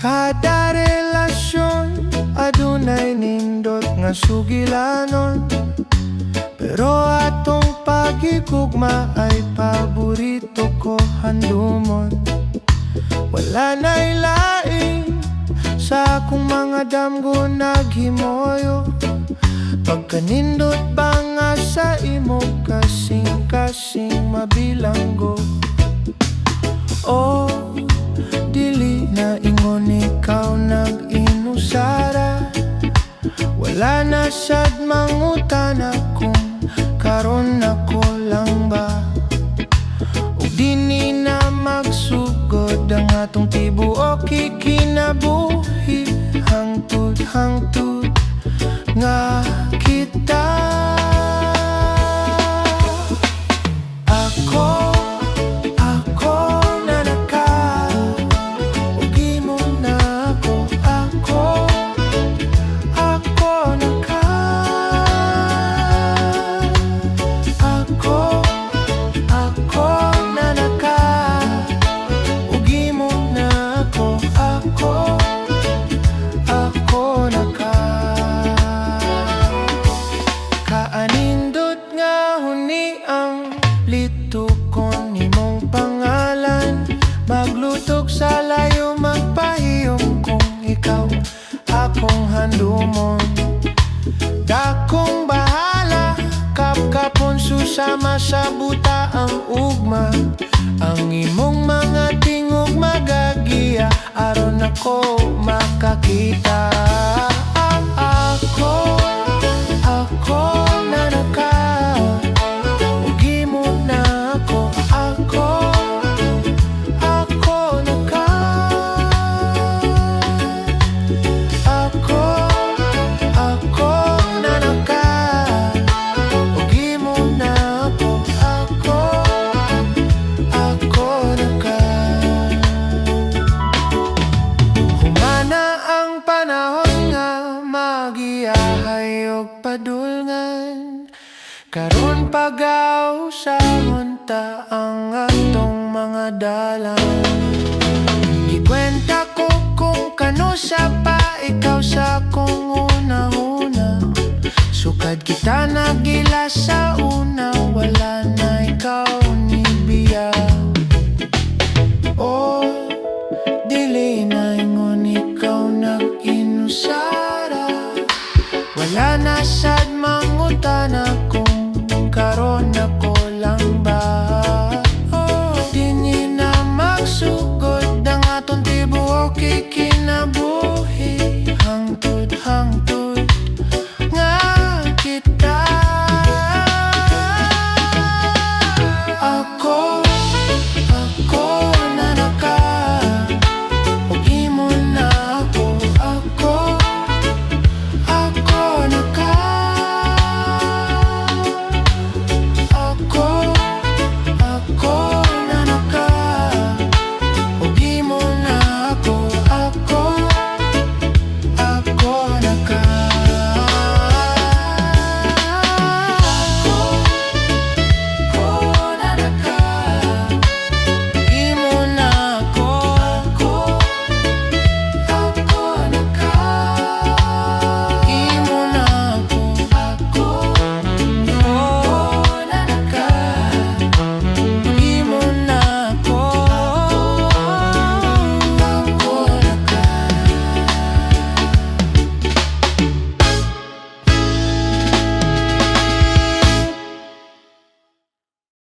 Kada relasyon adunay nindot nga sugilanon, pero atong pagigugma ay paborito ko handumon. Wala na'y lain sa akong mga damgo naghimoyo. Pagkanindot ba nga sa imo, kasing-kasing mabilanggo. Oh, dili na ingon ikaw nag-inusara. Wala na sad mangutana kung karon ako lang ba. Ug dini na magsugod ang atong tibuok kinabuhi, hangtod hangtod nga kita. Ako, ako na naka ug imo na ako. Ako, ako na ka. Ako, ako na naka ug imo na ako. Ako, ako na ka. Kaanindot nga huni ang litukon nimong pangalan. Maglutog sa layo, magpahiyom kung ikaw akong handumon. Dakong bahala, kapkapon susama sa buta ang ugma. Ang imong mga tingog magagiya aron ako makakita. Ako, ako na naka ug imo na ako. Ako, ako na ka. Ako, ako na naka ug imo na ako. Ako, ako na ka. Humana ang panahon nga magiyahay og padulngan. Karon pagausahon ta ang atong mga dalan. Gikwenta ko kung kanusa pa ikaw sa akong una-una. Sukad kita nagila sa una, wala na ikaw ni biya. Oh, dili na ingon ikaw nag-inusara.